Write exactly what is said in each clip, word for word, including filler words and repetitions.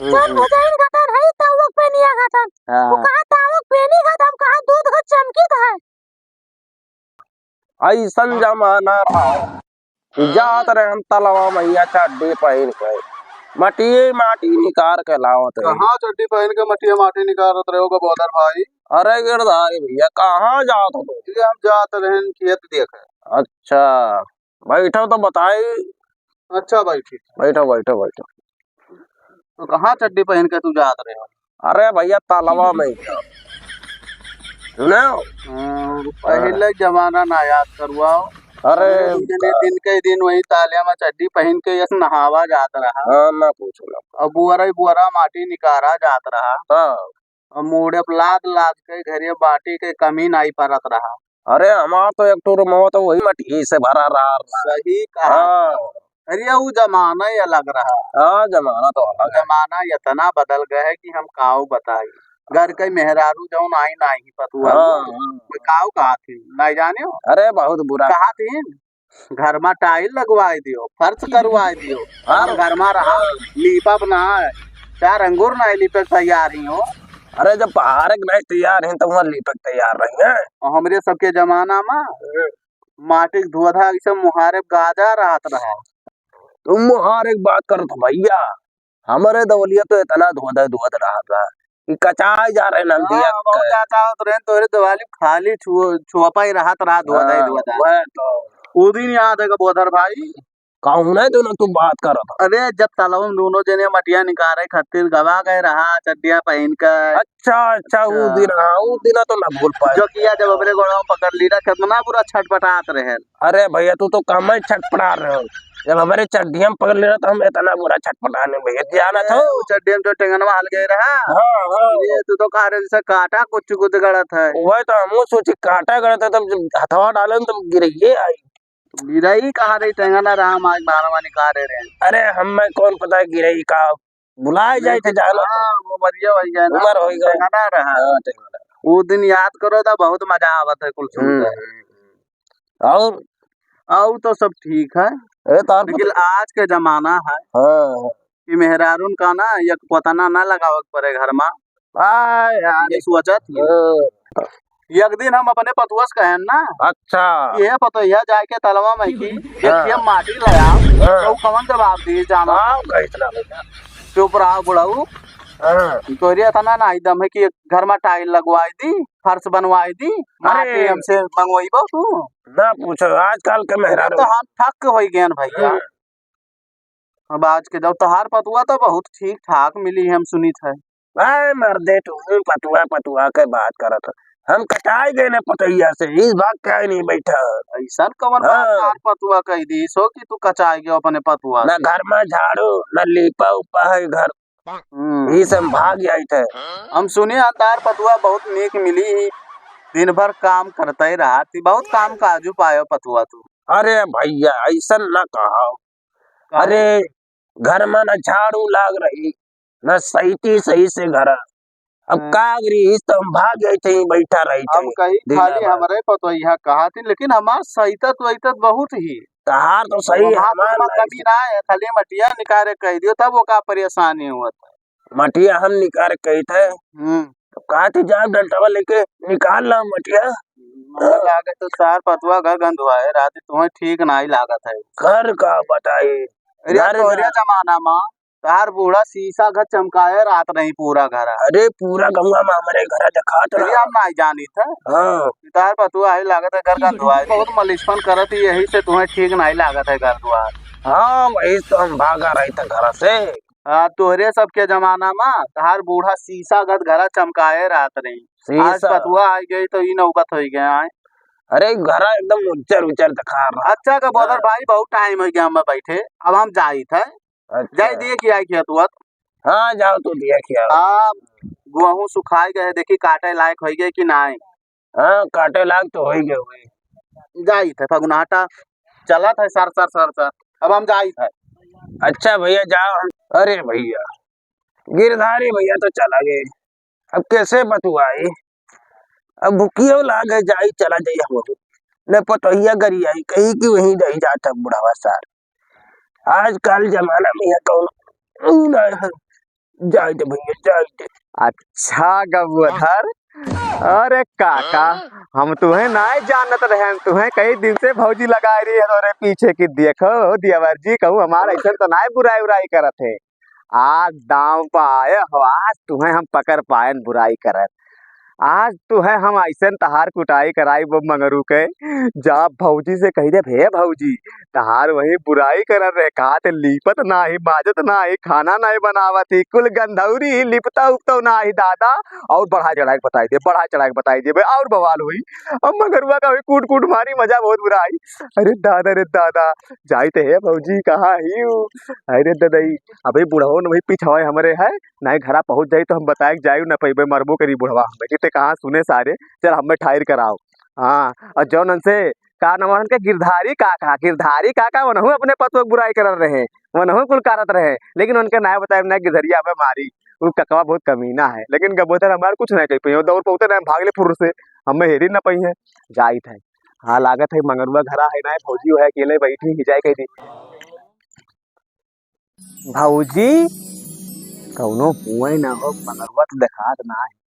हम्म, चार हम्म। भुजाइन घटन है, तावक पेनिया घटन। हाँ। वो कहा तावक पेनी घट, हम कहा दूध घट चमकी है। अइसन जमाना रहा। जात रहे हम तलवा मइया चड्डी पहिन के, मटिए माटी निकार के लावत रहे। कहाँ चड्डी पहिन के मटिए माटी निकारत रहे हो गबोधर भाई? अरे गिरधारी भइया, कहाँ जात हो तुम? ये हम जात रहे खेत देखे। अच्छा, बैठो तो बताई। अच्छा भाई, ठीक है। बैठो, बैठो, बैठो। तो कहाँ चड्डी पहिन के तू जात रहे हो? अरे भइया, तलवा में ही था। सुने हो? हाँ, पहिले जमाना ना याद करवाओ। अरे हम लोग जने का दिन के दिन वही तालिया में चड्डी पहिन के यस नहावा जात रहा। हाँ, ना पूछो, ना। और बुअरा ही बुअरा माटी निकारा जात रहा। हाँ। और मूड़े पे लाद लाद के घरे बाटी के कमी नाई परत रहा। अरे, हमार तो एक ठो रुमवा तो वही मटिए से भरा रहा। सही कहा। हाँ। अरे, उ जमाना ही अलग रहा। हाँ, जमाना तो अलग है। जमाना इतना बदल गया है कि हम काऊ बताई। घर के मेहरारू जौन आई नाही पतुआ, हाँ, हाँ। काऊ कहा थी, नहीं जाने हो? अरे, बहुत बुरा। कहा थी, घर मा टाइल लगवाई दियो, फर्श करवाई दियो। हाँ। और घर मा रहा, हाँ। लीपब ना, चार अंगूर ना लीपे तैयार ही हो। अरे, जब पहाड़ के नहीं तैयार हैं, तो वहाँ लीपे तैयार रही हैं। और हमरे सबके जमाना मा हाँ। माटी के धुआधा ऐसे मुहारे गाजा रहत रहा। तुम मुहारे के बात करत हो भइया, हमरे दवलिया तो इतना धुआधा धुआध रहत रहा कि कचाई जा रहे नंदिया हाँ, बहुत के। ज्यादा होत रहे, तोरे दवाली खाली छुओ-, छुआपा ही रहत रहा, धुआधा ही हाँ, धुआधा। वह तो। उ दिन याद है गबोधर भाई? कौने दिन तू बात करत हो? अरे, जब तलवा में दोनों जने मटिया निकारे खातिर गवा गए रहा, चड्डिया पहिन के। अच्छा, अच्छा, उ अच्छा। दिन, हाँ, उ दिन तो ना भूल पाए। जो किया जब हमरे गोड़वा में पकड़ ली ना, कितना बुरा छटपटात रहे। अरे भइया, तू तो कम ही छटपटा रहे हो। जब हमरे चड्डिया में पकड़ ले रहा, तो हम इतना बुरा छटपटाने भइया, जानत हो? ए, उ चड्डिया में जो टेंगनवा हल गए रहा। हाँ, हाँ। ये तू तो कहा रहे जैसे काटा कुछ कुछ गड़त है। वही तो हमहू सोची काटा गड़त है, तब जब हथवा डाले न, तब गिरइये आई। गिरई कहा रही, टेंगना रहा, हम आज बारह वाली कहा रहे रहे। अरे, हमें कौन पता है गिरई का, बुलाए जाए थे, लेकिन जानो तो। हाँ, वो मरिया हो गया ना, उमर हो गया। टेंगना रहा। हाँ, टेंगना। वो दिन याद करो तो बहुत मजा आवत है कुल सुन हम्म, के। हम्म, हम्म। और? और तो सब ठीक है। अरे, तो और लेकिन बता। आज के जमाना है हाँ। कि मेहरारून का ना एक पोतना ना लगावे के पड़े घर मा। आ यार। ये सोचत ही। हाँ। एक दिन हम अपने पतुआ से कहन ना अच्छा। कि हे पतोहिया जाए के तलवा में की एक हाँ। ये माटी ले आओ। हाँ। तो कौन जवाब दी जानो? हाँ, कैसे ना भैया। चुप रहा बुढ़ऊ। हाँ। तोहरे इतना ना एकदम है कि घर में टाइल लगवाई दी, फर्श बनवाई दी, माटी अरे। हमसे मंगवाई बा तू? ना पूछो, आजकल के अरे मेहरारू। तो हम थक होई गए भैया। हम्म। अब आज के जब तोहार पतुआ तो बहुत ठीक ठाक मिली, हम सुनित है। अरे मर्दे, तू पतुआ, पतुआ के बात करत ह। हम कटाई गए ना पतैया से, इस बात क्या नहीं बैठा। ऐसा कवन बात हाँ। तोहार पतुआ कह दी सो कि तू कचाई गयो अपने पतुआ ना से? घर में झाड़ू, ना लीपा उपा है घर। हम्म। ई से हम भाग जाइत है। हम सुने हैं तोहार पतुआ बहुत नीक मिली ही, दिन भर काम करते रहत ही, बहुत काम काजू पायो पतुआ तू। अरे भैया, ऐसन ना कहा। काहे? अरे, घर में ना झाड़ू लाग रही, ना सैती सही से घर। अब हाँ। का करी, इस तो हम भाग जाइत ही, बैठा रही हम थे कही दिन खाली भर। हमरे पतोहिया कहा थी, लेकिन हमार सैतत वैतत बहुत ही। तहार तो सही, हमार हमार तो ना कमी ना है, खाली मटिया निकारे कह दियो, तब वो का परेशानी हुआ था। मटिया हम निकारे कही थे। हम्म। तो कहा थी, "जाओ डंडवा लेके निकाल ला मटिया।" मने लागे तो सार पतुआ घर गंधवाए, रात तुम्हें ठीक नाई लागत है। घर का बताई, अरे घर तोहरे का। जमाना मा तार बूढ़ा शीशा घर चमकाए रात नहीं पूरा घर। अरे पूरा गौवा मा हमरे घर देखात अरे रहा। हम नाई जानी था। हाँ। तार पतुआ है लागत है घर गंधवाए, बहुत मलिचपन करत ही, यही से तुम्हें ठीक नाई लागत है घर द्वार। हाँ, वही तो हम भागा रही था घर से। आ, तोहरे सबके जमाना मा तहार बूढ़ा शीशा गत घरा चमकाए रहत रही। आज शीशा। पतुआ आ गई तो ई नौबत होई गया है। अरे, घरा एकदम उज्जर उज्जर दिखा रहा। अच्छा का बोधर हाँ। भाई, बहुत टाइम हो गया हमें बैठे, अब हम जाइत है। अच्छा। जाए दिए कि आई खेत हुआ। हाँ, जाओ तो दिया खिया। हाँ, गेहूं सुखाए गए, देखी काटे लायक होई गए कि नाई। हाँ, काटे लाग तो होई गए हुए। जाइत है फगुनाटा, चलत है सर, सर, सर, सर। अब हम जाइत है। अच्छा भैया, जाओ। अरे भैया, गिरधारी भैया तो चला गए, अब कैसे बतुआई? अब भुकियो लाग है, जाई, चला जाई हम। न पतोहिया गरियाई, कही कि वहीं जाई जात है बुढ़ावा सार। आजकल जमाना में यह कौन, ऊ ना है। जाए दे भैया, जाए दे। अच्छा गबुअधर, अरे काका, हम तुहें नाय जानत रहेन, तुहें कई दिन से भौजी लगाए रही है तोरे पीछे कि देखो हो देवर जी, कहूँ हमार ऐसन तो नाय बुराई उराई करत है। आज दांव प आए हो, आज तुहें हम पकड़ पाएन बुराई करत। आज तुहें हम ऐसन तहार कुटाई कराई वो मंगरू के, जा भौजी से कहि दे, "हे भौजी, तहार वही बुराई करत रहे, कहा थे लीपत नाही, माजत नाही, खाना नाही बनावत ही, कुल गंधौरी ही, लिपता उपतौ नाही दादा।" और बढ़ा चढ़ा के बताई दे, बढ़ा चढ़ा के बताई दे बे, और बवाल हुई। अब मंगरुआ का हुई कूट कूट मारी, मजा बहुत बुरा आई। अरे दादा रे दादा, जाई ते हे भौजी, कहाँ ही हूँ? अरे ददई, अबे बुढ़वन वही पिछवाए हमरे है, नाहीं घरा पहुँच जाई तो हम बताए के जाई न पइबे, मरबो करी बुढ़वा हमें, कि ते कहाँ सुने सारे, चल हमें ठाइर कराओ। हाँ, और जौन उनसे का नाम उनके गिरधारी काका, गिरधारी काका वनहु अपने पतोह के बुराई करत रहे, वनहु कुल करत रहे, लेकिन उनके नाय बताए ना गिरधरिया हमें मारी, उ ककवा बहुत कमीना है, लेकिन गबोधर हमार कुछ नहीं कह पाई, दौड़ पहुँचे ना भाग ले फुर्र से, हमें हेरी न पाई है, जाइत है। हाँ, लागत है मंगरुआ घरा है ना, भौजी है अकेले बैठी ही, जाए कह दी। भौजी, कौनो हुए ना हो, मंगरुआ तो देखात ना है।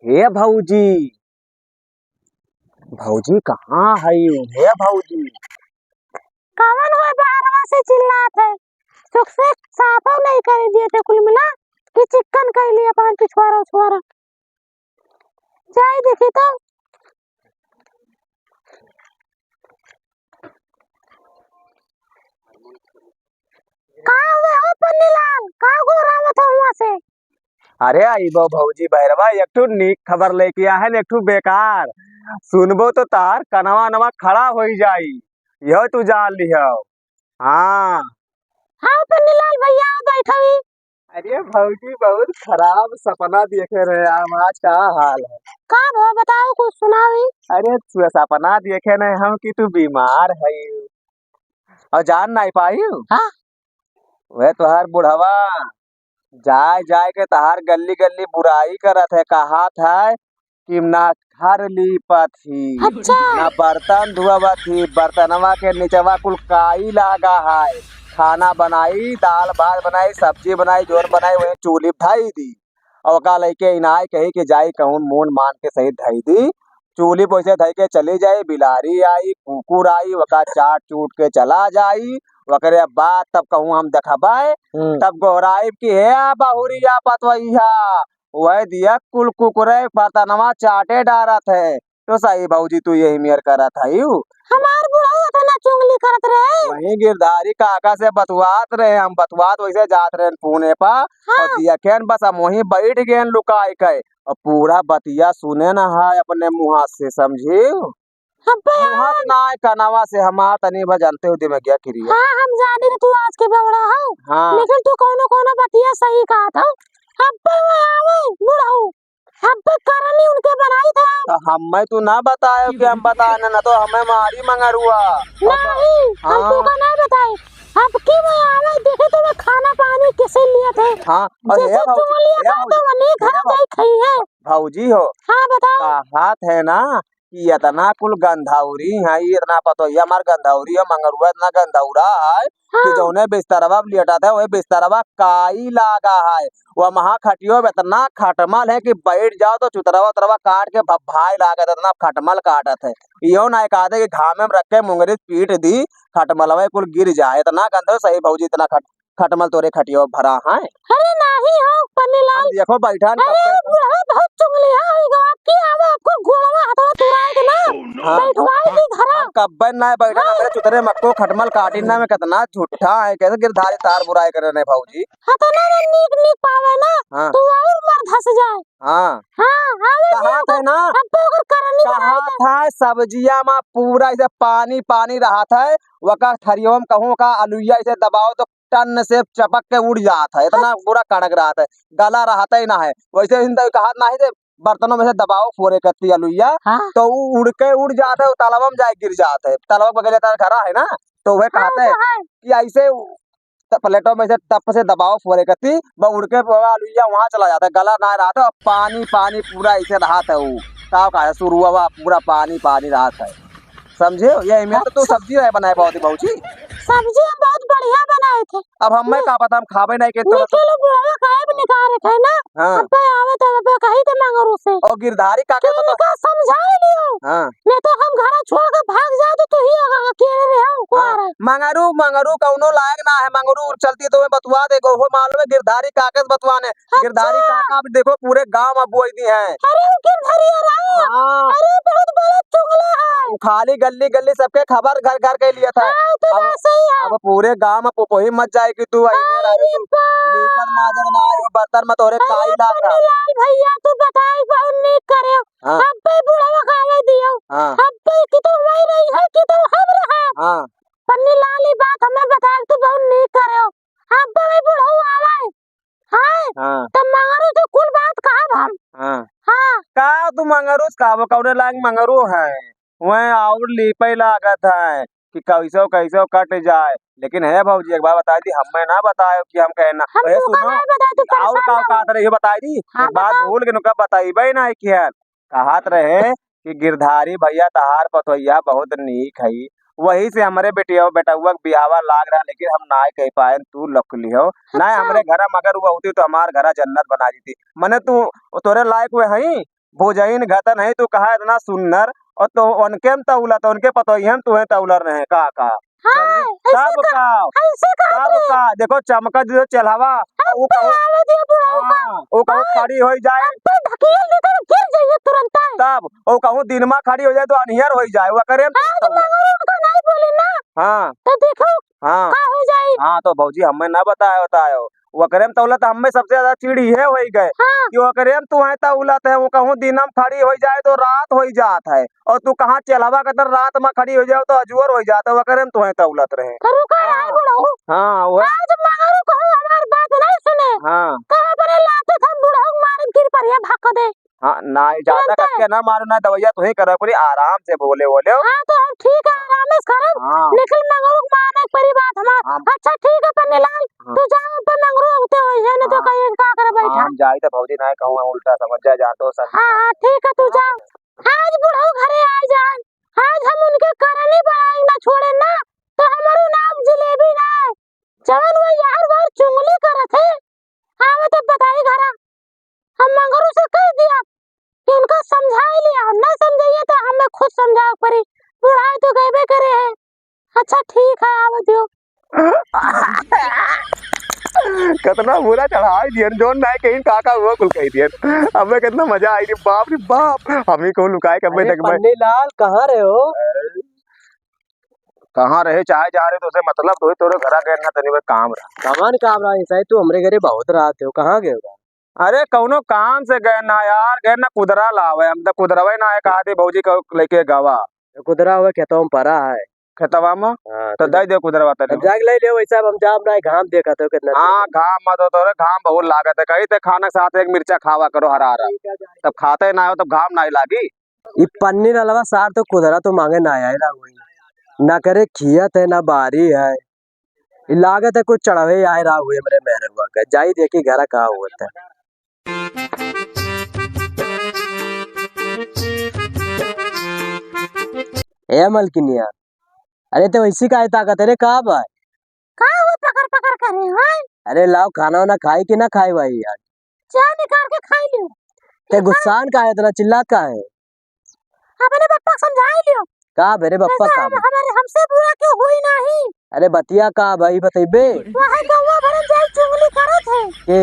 हे भौजी, भौजी कहाँ है यू? हे भौजी। कवन हो बारवा से चिल्लात है? चुप से साफो नहीं करे दिए थे कुल मिला कि चिक्कन कर लिए अपन पिछवारा उछवारा। जाई देखी तो। का हुए हो पन्नीलाल? का गोरावत हो हुआ से? अरे आई बो भौजी बहरवा, एक ठो नीक खबर लेके आ है, एक ठो बेकार। सुनबो तो तार कनवा नवा खड़ा होई जाई, यह तू जान लिहो। हाँ। हाँ पन्नीलाल भैया, आओ बैठो ही। अरे भौजी, बहुत खराब सपना देखे रहे हम, आज का हाल है? का भो बताओ, कुछ सुनाओ ही। अरे तू सपना देखे नहीं हम कि तू बीमार है, और जान नहीं पाई। हाँ। वह तोहार बुढ़वा जाए जाए के तोहार गल्ली गल्ली बुराई करत है, कहत है कि ना घर लीपत ही, अच्छा। ना बर्तन धुआवत ही, बर्तनवा के निचवा कुल काई लागा है। खाना बनाई, दाल भात बनाई, सब्जी बनाई, जोन बनाई, वही चूल्ही पे धई दी। और ओका लइके इनाय कही कि जाई कहूँ मोन मान के सही धई दी। चूल्ही पे वैसे धई के चली जाई, बिलारी आई, कुकुर आई, ओका चाट चूट के चला जाई। ओकरे बाद तब कहूँ हम देखबै, हम्म। तब गोहराइब कि हे बहुरिया पतवैया, वह दिया कुल कुकुरे बर्तनवा चाटे डारत है। तो सही भौजी, तू यही मेर करत हयू। हमार बुढ़ऊ अतना चुंगली करत रहे। वहीं गिरधारी काका से बतुआत रहे, हम बतुआत वैसे जात रहे पुने पा, हाँ। और दियखेन बस हम वहीं बैठ गए लुकाई के, और पूरा बतिया सुने न है अपने मुँहा से, समझियो। अब्बे मुँहा से ना, कनवा से हमार तनी भर जानते हो दिमागिया क्रिया। हाँ, हम जाने कि तू आज के बेवड़ा हो, हाँ। लेकिन तू कौनो कौनो बतिया सही कहत हो। अब्बे वो आवे बुढ़ऊ, अब्बे करनी उनके बनाई था। तो हमें तू ना बताए कि हम बताने, ना तो हमें मारी मंगरुआ। नहीं, हम हाँ। तू का ना बताए। अब की वो आवे देखे तो वो खाना पानी किसे लिए थे। हाँ, और जैसे हे भौजी, तू लिया हे था तो भौजी, वने घर हे भौ-, जाई खाई है। भौजी हो। हाँ, बताओ। कहत है ना कि इतना कुल गंधौरी है, ये इतना पतोहिया हमार गंधौरी है, मंगरुआ इतना गंधौरा है कि हाँ। जौने बिस्तरवा पे लेटत है, वही बिस्तरवा काई लागा है। वो महा खटियो पे इतना खटमल है कि बैठ जाओ तो चुतरवा उतरवा काट के भभाई लागत है, इतना खटमल काटत है। इहो ना कहते कि घामे में रख के मुंगरी पीट दी, खटमलवा कुल गिर जाए। इतना गंधौर सही भौजी, इतना खट-, खटमल तोरे खटियो भरा है। अरे नाही हो पन्नीलाल। हम देखो बैठन अरे कब से बुढ़ा बहुत चुगली है, ई गवा की आवे आपको गोड़वा हथवा तुराए के ना। हाँ। बैठवाए की घरा। हम कब्बे ना बैठन, हाँ। हमरे चुतरे मक्को खटमल काटिन ना में कितना झूठा है, कैसे गिरधारी तार बुराई करे नहीं भौजी। हतना ना नीक नीक पावे ना, हाँ। तू और मर धस जाए। हाँ। हाँ, आवे कहा थे ना, अब तो अगर करनी कहा बनाई तो था सब्जिया में पूरा ऐसे पानी पानी रहा था, वका थरियो में कहूँ का अलुइया ऐसे दबाओ तो टन से चपक के उड़ जात है, इतना हाँ। बुरा कड़क रहत है, गला रहत ही ना है। वैसे हिंद कहत ना है जे बर्तनों में से दबाओ फोरे करती अलुइया, हाँ। तो उ उड़ के उड़ जात है, उ तालाब में जाए गिर जात है। तालाब के बगल तार घरा है ना, तो वह हाँ, कहते तो है। कि ऐसे उ-, त-, प्लेटों में से टप से दबाओ फोरे करती, ब उड़ के वो अलुइया वहाँ चला जाता है, गला ना रहत है, और पानी पानी पूरा ऐसे रहत है उ, ताव का है, सुरुआ पूरा पानी पानी रहत है। समझे? ये में तो तू अच्छा। सब्जी नहीं बनाए पावती भौजी। सब्जी हम बहुत बढ़िया बनाए थे। अब हमें नहीं। का पता, हम खाबे नहीं के तो। निकलो बुढ़वा काहे भी निकाल रखे है ना। हाँ। अब पे आवे तो अब कही थे मंगरू से। और गिरधारी काका तो इनका समझा लियो। हाँ। नहीं तो हम घर छोड़ के भाग जाए तो तू ही अकेले रहे हो, हाँ। कुआरा। मंगरू, मंगरू कौनो लायक ना है, मंगरू चलती तो मैं बतवा दे, हो मालूम है गिरधारी काका से बतवाने। अच्छा। गिरधारी काका अब देखो पूरे गांव में बोई दी हैं। अरे वो गिरधारी है ना? हाँ। अरे बहुत बड़ा चुगला है। वो खाली गली गली सबके खबर घर घर के लिए था। हाँ, तो अब, बात सही है। अब पूरे गांव में पोपोही मच जाए कि तू आई मेरा अरे बा। लीपत माजत ना आए हो, बर्तन में तोरे अरे काई लाग रहा। पन्नीलाल भैया, तू बताई बहुत नीक करे। हाँ। अब पे बुढ़वा खावे दियो। हाँ। अब पे कि तो वही रही है कि तो हम रहा। हाँ। पन्नीलाल, ई बात हमें बताए, तू बहुत नीक करे। अब पे बुढ़ऊ आवे। हाँ। हाँ। तो मंगरू से कुल बात कहब हम। हाँ। हाँ। का तू मंगरू से कहबो, कौने लायक मंगरू है? वह और लीपे लागत है कि कैसो कैसो कट जाए। लेकिन है भौजी, एक बात बताई दी, हमें ना बतायो कि हम कहना। हम ए, तुमका सुनो, नहीं बताई, तू और परेशान का ना हो। औकात रही हो बताई दी? हाँ, एक बात बताओ। भूल के नुका बताइबे ना कि यार। कहत रहे कि गिरधारी भैया तहार पतोहिया बहुत नीक हई, वही से हमरे बेटिया बेटउआ के बियाहवा लाग रहा, लेकिन हम नाय कह पाए, तू लक लिहो। नाय अच्छा। हमरे घरा में अगर वो होती तो हमार घरा जन्नत बना देती। मने तू तोरे लायक वे हई, भोजइन घतन हई, तू कहा इतना सुन्नर, और तो उनके हम तौलत, उनके पतोहियन तुहे तौलर रहे का, का? हाँ, समझी? ऐसे तब का, का, ऐसे का तब रे? का, देखो चमका जो चेल्हवा, हम वो तो कहूँ, आवे दियो बुढ़ऊ का। हाँ, वो कहूँ हाँ, खड़ी होई जाए। हम तो ढकेल देते तो गिर जाइए तुरंत। तब वो कहूँ दिन में खड़ी हो जाए तो अनियर होई जाए, वो करे हम हाँ, तो तब। मगर उनको नहीं बोले ना। हाँ। तो देखो, हाँ। का हो जाई? हाँ, तो भौजी हमें ना बताए, बतायो। ओकरे में तौलत हमें सबसे ज्यादा चिढ़ इहे होई गए हाँ। कि ओकरे में तू है तौलत है, वो कहूँ दिन में खड़ी होई जाए तो रात होई जात है, और तू कहाँ चेल्हवा के तर रात में खड़ी हो जाओ तो अजुअर होई जात है, ओकरे में तू है तौलत रहे। तो रुका रहा हाँ। बुढ़ऊ। हाँ, वो आज मगर कहूँ हमार बात नहीं सुने। हाँ। तो अपने लाते थे बुढ़ऊ मारे गिर पर ये भक्क दे। हाँ, ना, ज्यादा तुरंत। कस के ना मारो, ना दवैया तू ही करो, पूरी आराम से बोले, बोले हो। हाँ, तो हम ठीक है, आराम से करब। हाँ। निखिल मंगरू के माने के परी बात हमार। हाँ। अच्छा, ठीक है, पन्नीलाल, हाँ। तू जा, ऊपर मंगरू उगते होई है, ना तो हाँ। कहीं का कर बैठा। हाँ, हम जाई तो भौजी ना कहूँ, उल्टा समझ जाए, जान तो सर। हाँ, हाँ, ठीक है, तू जा। आज बुढ़ऊ घरे आ जाए, आज हम उनके करनी बनाई ना छोड़े ना, तो हमारो नाम जिलेबी ना है। जवन वो यार वार चुंगली करत है, आवे तो बताई घरा। हम मंगरू से कह दिया कि उनका समझाए लिया, ना समझाइए तो हमें खुद समझाए पड़ी। बुढ़ाए तो गएबे करे है। अच्छा ठीक है, आवे दियो। कितना बुरा चढ़ाई दियन, जोन नाय कहीं का का हुआ कुल कही दियन। हमें कितना मजा आई रे बाप रे बाप। हम ही को लुकाए के अबे अरे देखबे। पन्नीलाल, कहाँ रहे हो? कहाँ रहे चाहे जहाँ रहे, तोसे मतलब तो ही, तोरे घरा गए ना, तनी बस काम रहा। कमान काम रहा है, शायद तू हमरे घरे बहुत रात हो, कहाँ गए हो? अरे कौनो काम से गए ना यार, गए ना कुदरा लावे, हम तो कुदरवे ना है, कहा थे भौजी को लेके गवा। तो कुदरा हुआ खेतवा में परा है। खेतवा में? हाँ, तो तो दे दे कुदरवा तनी। अब जाके ले ले, वैसा हम जाम ना है, घाम देखा तो कितना हाँ, तेज है। घाम मत हो, तोरे घाम बहुत लागत है, कही थे खाना के साथ एक मिर्चा खावा करो हरा हरा, ठीक है, जाए। तब खाते ना हो तब घाम नहीं लागी। ई पन्नी ललवा सार तो कुदरा तो मांगे ना आए रहा हुई। ना करे खियत है, ना बारी है। ई लागत है कुछ चढ़ावे आए रहा हुई हमरे मेहरवा के। जाई देखी घरा का होत है। ए मलकिनिया, अरे तो वैसी काहे ताकत है रे, का बा? का हो पकड़ पकड़ करे, हैं? अरे लाओ खाना वाना खाई कि ना खाई भाई यार? चाय निकाल के खाई लियो। ते गुस्सान का है, इतना चिल्लात का है? अपने पप्पा समझाई लियो। का बे रे पप्पा ऐसा का हम, बे? हमारे, हमसे बुरा क्यों हुई नहीं? अरे बतिया का भाई बतइबे? वहाँ गौवा भरन जाई चुगली करत है। के?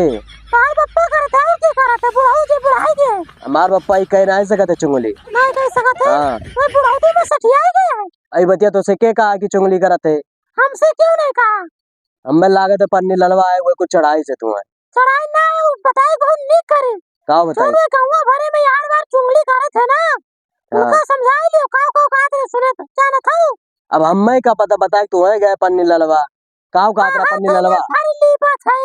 भाई पप्पा करत है और के करत है? बुढ़ऊ जे बुढ़ाई के। हमार पप्पा ही कह नहीं सकत है चुगली। नहीं कह सकत है? हाँ। वो बुढ़ऊ तो में सठियाई गए है। अई बतिया तो से के कहा कि चुगली करत है? हमसे क्यों नहीं कहा? हमें लागत है पन्नी ललवा आए हुए कुछ चढ़ाई से तू है। चढ़ाई ना है, वो बताई बहुत नीक करे। का बताई? सुन, वो गौवा भरे में यार बार चुगली करत है ना, हाँ। उनका समझाई लियो, का, का, का करे सुने तो, जानत हूँ। अब हमें का पता बताए तू है गए पन्नी ललवा, का, का हाँ, तेरा हाँ, पन्नी तो ललवा? ये भरी ली बात है,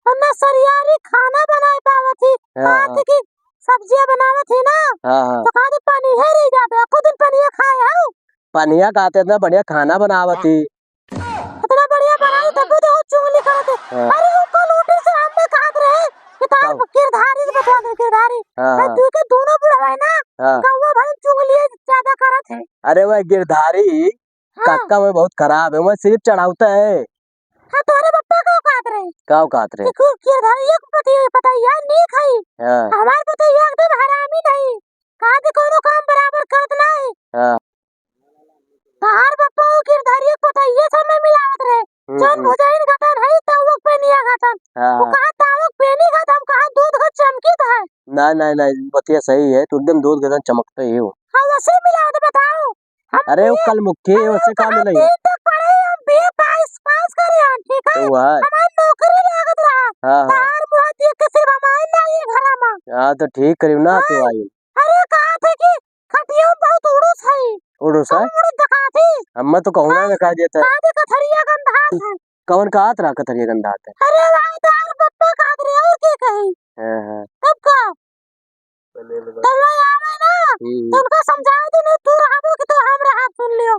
और ना सरियारी खाना बनाए पावत ही, हाँ, बात हाँ। की सब्जियां बनावत ही ना, हाँ, हाँ। तो कहा दे पानी है रह जाते, खुद दिन पानी खाए हो। पनिया खाते इतना बढ़िया खाना बनावत ही। इतना बढ़िया बनाई, तब भी देखो चुगली करत है। हाँ। अरे, वो कल उठे से हम में कहत रहे कि तार का? गिरधारी से बतवा दे, गिरधारी। हाँ, मैं हाँ। तू के दोनों बुढ़वा है ना, हाँ। कौवा भर चुगली ज्यादा करत है। अरे, वह गिरधारी हाँ। काका में बहुत खराब है, वह सिर्फ चढ़ावता है। हाँ, तोहरे पप्पा का औकात रहे? का औकात रहे? कि कु-, गिरधारी एक पति, पता यार नीक है। हाँ। हमार पति एकदम हरामी नहीं। कहा कि कोनो काम बराबर करत नहीं। हाँ। तहार पप्पा वो गिरधारी एक पता ये सब में मिलावत रहे। हम्म, जौन हम्म। भुजाइन गतन है, तावक पेनिया गतन। हाँ, वो हाँ। कहा तावक पेनी गतन, हम कहा दूध का चमकी था। नहीं, नहीं, नहीं, बतिया सही है, तू एकदम दूध गतन चमकते ही हो। हाँ, वैसे मिलावत बताओ। हम अरे, वो बी-, कल मुक्की है, हम उसे का कहाँ मिलाई? तीन तक पढ़े, हम बीए पास, पास करे हैं, ठीक है? तो वह है। हमार नौकरी लागत रहा। हाँ, हाँ। तार मुँह देख के सिर्फ हमारे ना ये घरा में। हाँ, तो ठीक करियो ना, हाँ। तू आई। अरे, कहा थे कि खटियो बहुत उड़ूस है। उड़ूस है? हम उड़ूस दिखा थी। हम्मे तो कहूँ ना हाँ। दिखा देता है। कहा थे कथरिया गंधात है। कौन कहत रहा कथरिया गंधात है? अरे, भाई, तार पप्पा कहत रहे, और के कही? हाँ, हाँ। तब का? तब वो आवे ना, हम्म। तो उनका समझा दे, नहीं तू रहबो कि तो हम रहब, सुन लियो।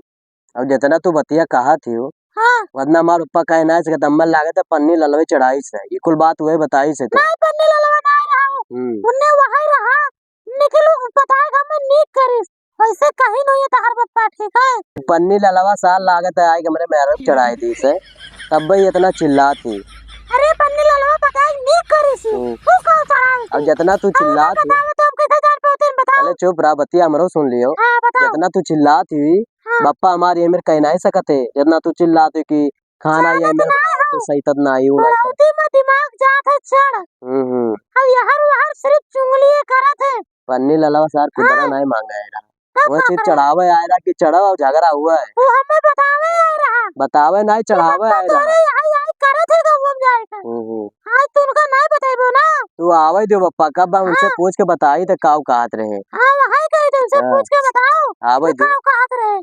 अब जितना तू बतिया कहा थी हो, हाँ। उतना हमार पप्पा कहे ना, इसके दम्मल लागत है, पन्नी ललवे चढ़ाई से, ये कुल बात वही बताई से तो। नहीं, पन्नी ललवा ना रहा। हम्म। उनने वही रहा, निकलू बताए हम नीक करिस, वैसे कहीं नहीं है तहार पप्पा, ठीक है? पन्नी ललवा सार लागत है, आए हमरे मेहरब चढ़ाई दी से, तब भाई इतना चिल्लात ही। अरे पन्नी ललवा बताए नीक करिस, हम्म। तू कहाँ चढ़ाई अब थी? जितना तू हाँ, चिल्लात ही। बताओ तो हम कैसे जान पाते हैं, बताओ। अरे चुप रहा, बतिया हमरो सुन लियो। हाँ, बताओ। जितना तू चिल्लात ही, हाँ। बप्पा हमार ये मेर कह नहीं सकते, जितना तू चिल्लात ही कि खाना चढ़ ये तो मेर ना हो। सही तब ना आई, वो ना बुढ़ौती में दिमाग जात है चढ़। हम्म, हम्म। अब यहर वहर सिर्फ चुंगली करत है। पन्नी ललवा सार कुदरा हाँ। नहीं मांगा है। तब वो का सिर्फ करे? चढ़ावे आए रहा कि चढ़ो और झगड़ा हुआ है। वो हमें बतावे आए रहा। बतावे नहीं, कि चढ़ावे बप्पा आए रहा। तोरे यहाँ, यहाँ करत है गौवा में जाए के। हम्म, हम्म। आज तू उनका नहीं बतेबो ना। तू आवे दो बप्पा, कब बा उनसे हाँ। पूछ के बताई तो काऊ कहत रहे। हाँ, वही कही दे, उनसे हाँ। पूछ के बताओ। आवे कि दो। काऊ कहत रहे।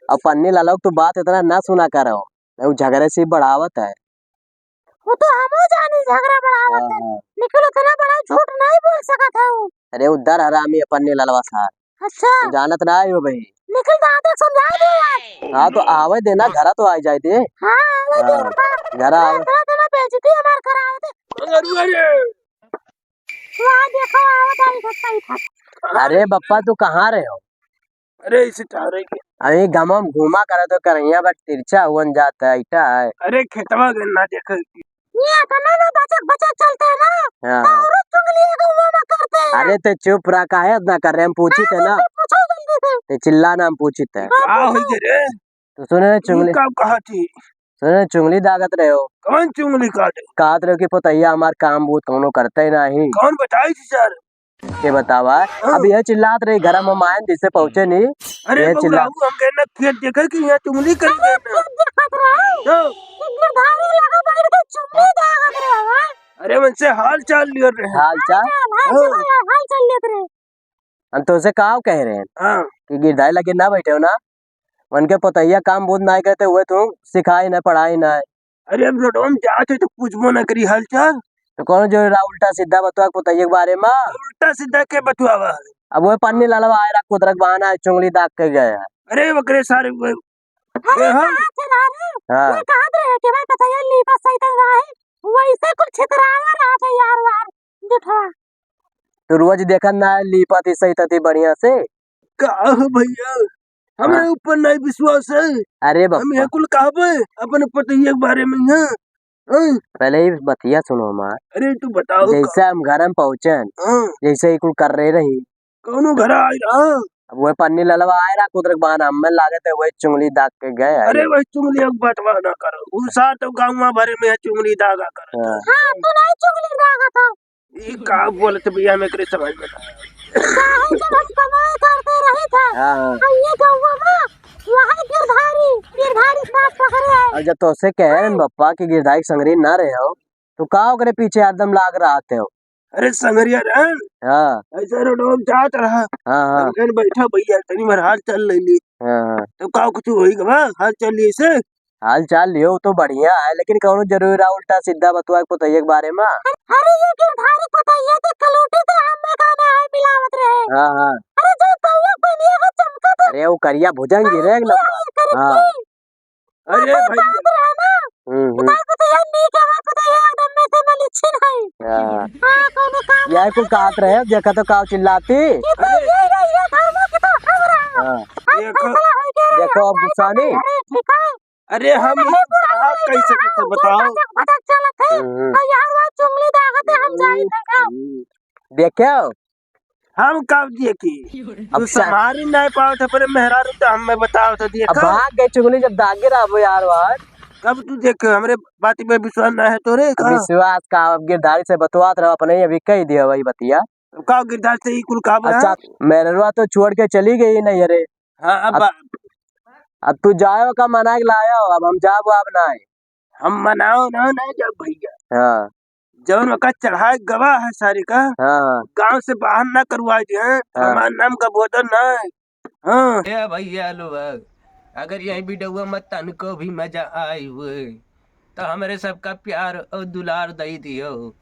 अब पन्नी ललवा तू बात इतना ना सुना करो, वो झगड़े से बढ़ावत है। वो तो हमहू जानी झगड़ा बढ़ावत हाँ, है, हाँ। लेकिन उतना बड़ा झूठ नहीं बोल सकत है वो। अरे उधर हरामी है पन्नी ललवा सार। अच्छा। तू जानत ना आयो भाई। निकल दादा समझा दे यार। हाँ तो आवे देना, घर तो आ जाए दे। हाँ, आवे दे हाँ, बाबा। घर आवे। इतना, इतना बेइज्जती हमार करावत है। अरे, अरे। वहाँ देखो, आवत आई घर पे ही था। अरे बप्पा, तू कहाँ रहे हो? अरे, इसे ठहरे के। अरे, गाँव में घूमा करे तो करैया बा, तिरछा हुअन जाता है, ईटा है। अरे, खेतवा गन्ना देखे। ये इतना ना बचक बचक चलते हैं ना, हाँ, तो हाँ। औरत चुंगली एगो वो में करते हैं। अरे, ते चुप रहा, काहे इतना कर रहे, हम पूछी थे ना। हाँ, तो पूछो जल्दी से। ते चिल्ला ना, हम पूछी थे। हाँ, का होई पूछो। गे रे? तो सुने ना, तू चुंगली का कहा थी? सुने ना, चुंगली दागत रहे हो। कौन चुंगली काटे? कहत रहे हो कि पोतैया हमार काम बूत कौनो करते ही नाही। कौन बताई थी सर? के बतावा, हाँ। अब यह चिल्लात रही, घर में मायन जैसे पहुँचे नहीं, अरे यह बबू चिल्ला राहु, हम कहना खेत देखे कि यहाँ चुंगली कर अरे देना। खेत देखत रहे। तो? कि गिरधारी लगा बैठ के चुंगली दागत रहे, हाँ। अरे उनसे हाल चाल लियो रहे। हाल चाल? हाल चाल, हाल हाँ। चाल, हाल चाल लेत रहे। हम तोसे काव कह रहे हैं हाँ। कि गिरधारी लगे ना बैठे हो ना, उनके पोतैया काम बूत ना करते हुए तू सिखाई ना पढ़ाई ना। अरे हम रोडवा में जात है तो पूछबो ना करी हाल चाल। तो कौन जो रहा उल्टा सीधा बतवा के पोतैया के बारे में? उल्टा सीधा के बतवावा है? अब वो पन्नी ललवा आए रहा कुदरत बहाना है, चुंगली दाग के गए हैं। अरे वकरे सारे वो, अरे ये हाँ। कहाँ से रहा रे? हाँ। ये कहाँ से रहे? के भाई बताइए लीपा सही तरह रहा है, वैसे कुछ छितरावा रहा था यार, यार, जुठवा। तो रोज देखत ना है, लीपत ही सही तती बढ़िया से। का हो भैया, हमरे हाँ। ऊपर नहीं विश्वास है। अरे हम बप्पा। ये कुल कहबे अपने पतैया के बारे में, हाँ? हाँ? पहले ही बतिया सुनो हमार। अरे तू बताओ जैसे का? हम घर में पहुँचन, हाँ। जैसे ही कुल कर रहे रही। कौनो घर आए रहा? अब वो पन्नी ललवा आए रहा, कुदरत बहाना हमें लागत है, वही चुंगली दाग के गए हैं। अरे वही चुंगली, अब बतवा ना करो, वो साथ तो गाँव भरे में चुंगली दागा कर। हाँ। हाँ, तो नहीं चुंगली दागा था। ई का बोलत भैया, हम एकरे समझ में ना आया। काहे जब हम कमाई करते रहे थे, हाँ, हाँ। तो ये गौवा में वही गिरधारी, गिरधारी साथ पकड़े है। और जब तोसे कहे रहे न बप्पा कि गिरधारी संगरी ना रहे हो, तो का ओकरे पीछे हरदम लाग रहते हो? अरे संगरिया रहे। हाँ। ऐसे रोडवा में जात रहा। हाँ, हाँ। हम कहन बैठा भैया, तनी भर हाल चाल ले ली। हाँ, हाँ। तो का कुछ होई गवा? हाल चाल लिए से? हाल चाल लियो, वो तो बढ़िया है, लेकिन कौनो जरूरी रहा उल्टा सीधा बतवा के पोतैया के बारे में? अरे ये गिरधारी पोतैया तो कलूटी तो हम में का ना है मिलावत रहे। हाँ, हाँ। अरे जो कौआ बनिया का चमका था। अरे वो करिया भुजंगी रे एक नंबर। हाँ। अरे अरे भाई। बात रहा ना। हम्म, हम्म। उतार पोतैया नी के हमार पोतैया एकदम में से मलिच्छिन है। हाँ। हाँ, कौनो काम यह कुल काट रहे हैं, देखा तो काव चिल्लाती। ये तो ये, ये, ये धर्म के तो हम रहा। हाँ। हम देखो। फैसला होई के तो अब गुस्सा नहीं। अरे, ठीक है। अरे, हम अरे, बुढ़ा कहाँ हो गया, कह सकते हैं, बताओ। भटक, भटक चलत है। हम्म। तो यार, वो चुंगली दागत है, हम जाई देखो। हम्म। देखो। हम कब देखी? अब तू सा- संभारी नहीं पावत है, अपने मेहरारू तो हमें बताओ तो देखो। अब भाग गई चुगली जब दागे रहबो यार, वार। कब तू देखे, हमरे बाती पे विश्वास ना है तोरे का? विश्वास का, अब गिरधारी से बतवात रहो, अपने ही अभी कह दिया वही बतिया। अब का गिरधारी से ही कुल का बोला? अच्छा, मेहररुआ तो छोड़ के चली गई नहीं, अरे। हाँ, अब अब, बा- अब तू जाओ का मना के लायो, अब हम जाबो अब ना है। हम मनाओ ना, ना जाब भैया। हाँ। जौन ओका चढ़ाए गवा है सारे का, हाँ। गाँव से बाहर ना करवाए दे, हाँ। हमार नाम का बोतल ना है। हाँ। ए भैया लोग, अगर यही वीडियो में तनको भी मजा आई हुए, तो हमरे सबका प्यार और दुलार दे दियो।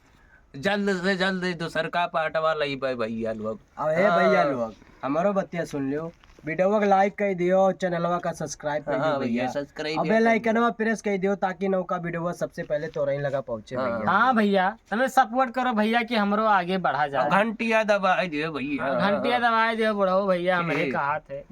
जल्द से जल्द दूसर का part वाला ही बे भैया लोग। अब ए भैया हाँ। लोग, हमारो बतिया सुन लियो, वीडियो को like कर दियो और चैनलवा का subscribe कर हाँ दियो भैया, भैया। Subscribe और भी bell कर दियो। Iconवा press कर दियो ताकि नौका वीडियो सबसे पहले तोरही लगा पहुँचे हाँ। भैया। हाँ भैया, तने support करो भैया कि हमरो आगे बढ़ा जाए। और घंटिया दबाए दियो भैया। हाँ, घंटिया दबाए दियो बुढ़ऊ भैया, हमरे ठीक। कहात है।